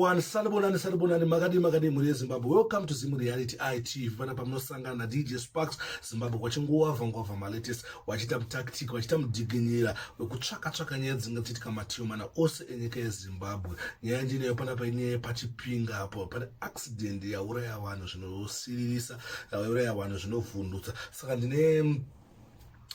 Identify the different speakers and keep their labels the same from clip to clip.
Speaker 1: Everyone, sanibonani, sanibonani, makadii, makadii mhuri yeZimbabwe. Welcome to Zim Reality ITV. Pana pamunosangana na DJ Sparks Zimbabwe kwachingowavha ngwavha malatest, wachiita mutactic, wachiita mudiginyira wekutsvaka tsvaka nyaya dzinenge dzichiitika mativi mana ose enyika yeZimbabwe. Nyaya ndinayo panapa inyaya yepachipinga apo pane accident yauraya vanhu zvinosiririsa, yauraya vanhu zvinovhundutsa. Saka ndine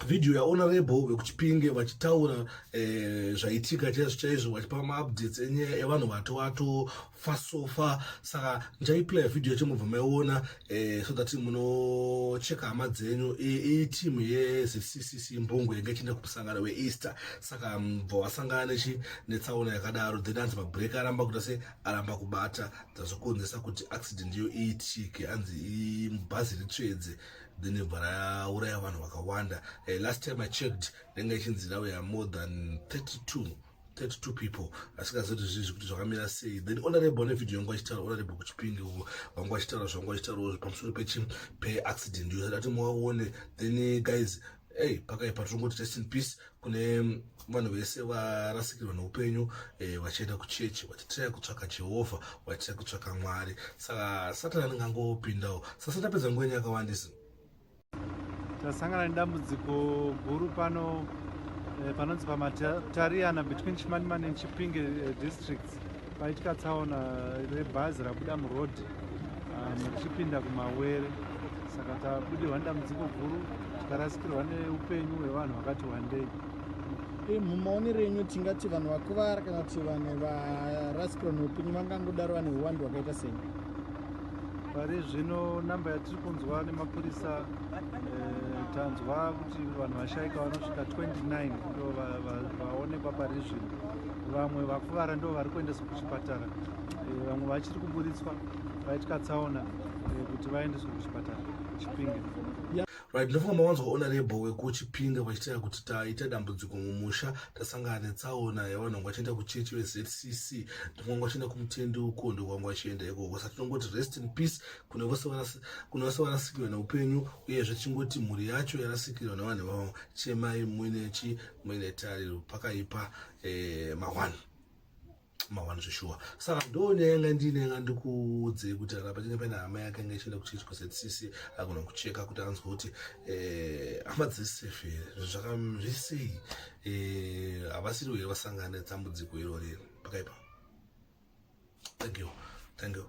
Speaker 1: video yahonorable vekuchipinge vachitaura eh, zvaitika chaizvo chaizvo, vachipa maupdates enyaya evanhu vato vatofa sofa. Saka ndichaiplaya video yacho mubva maiona so that munocheka hama dzenyu. Iteam yeZCCC Mbungu yanga ichienda kumusangano weEaster, saka mubva wasangana nechi netsaona yakadaro. Then anzi mabrake aramba kuita se aramba kubata, dzazokonzesa kuti accident iyo iitike. Anzi bhazi ritsvedze, then bva rauraya vanhu vakawanda. Last time I checked, ndenge ichinzi rauya more than 32 people, asingazoti zvizvi kuti zvakamira sei. Then honorable nevideo yangu vachitaura, honorable kuChipinge uko vanga vachitaura zvanga vachitaurawo pamusoro pechi peaccident iyo dati muvaone. Then guys, hey, pakaipa. Tirongoti rest in peace kune vanhu vese varasikirwa neupenyu vachienda kuchechi, vachitiraya kutsvaka Jehovha, vachitiraya kutsvaka Mwari. Saka Satani anenge angopindawo. Sasa tapedza nguva yenyu yakawandisa.
Speaker 2: Tasangana nedambudziko guru pano panonzi paMatariana, between Chimanimani neChipinge districts. Paitika tsaona rebhazi rabuda muroad richipinda kumawere, saka tabudirwa nedambudziko guru, tikarasikirwa neupenyu hwevanhu vakati wandei.
Speaker 3: Mumaonero enyu, tingati vanhu vakuvara kana kuti vanhu varasikirwa neupenyu vangangodaro vane uwandu hwakaita sei?
Speaker 2: Pari zvino namba yatiri kunzwa nemapurisa, tanzwa kuti vanhu vashaika vanosvika 29, ndo vaonekwa pari zvino. Vamwe vakuvara ndo vari kuendeswa kuchipatara, vamwe vachiri kuburitswa vaitika tsaona kuti vaendeswe kuchipatara Chipinge.
Speaker 1: Right, ndinofunga mawanzwa honorable wekuChipinge vachitaura kuti taita dambudziko mumusha, tasangana netsaona yevanhu vanga vachienda kuchechi veZCC. Ndovanga vachienda kumutendi uko, ndokwanga vachienda ikoko. Saka tinongoti rest in peace kune vose varasikirwa neupenyu, uyezve tichingoti mhuri yacho yarasikirwa nevanhu vavo, chemai muine chi muine tariro. Pakaipa, mawani mawani zveshuwa. Saka ndo nyaya yanga ndine yanga ndikuudzei kuti kana pachinge paine hama yake yanga ichienda kuchechi kuZCC, agona kucheka kuti anzwe kuti hama dzisafe here, zvisei, havasiri here vasangana nedambudziko irori. Pakaipa. Thank you, thank you.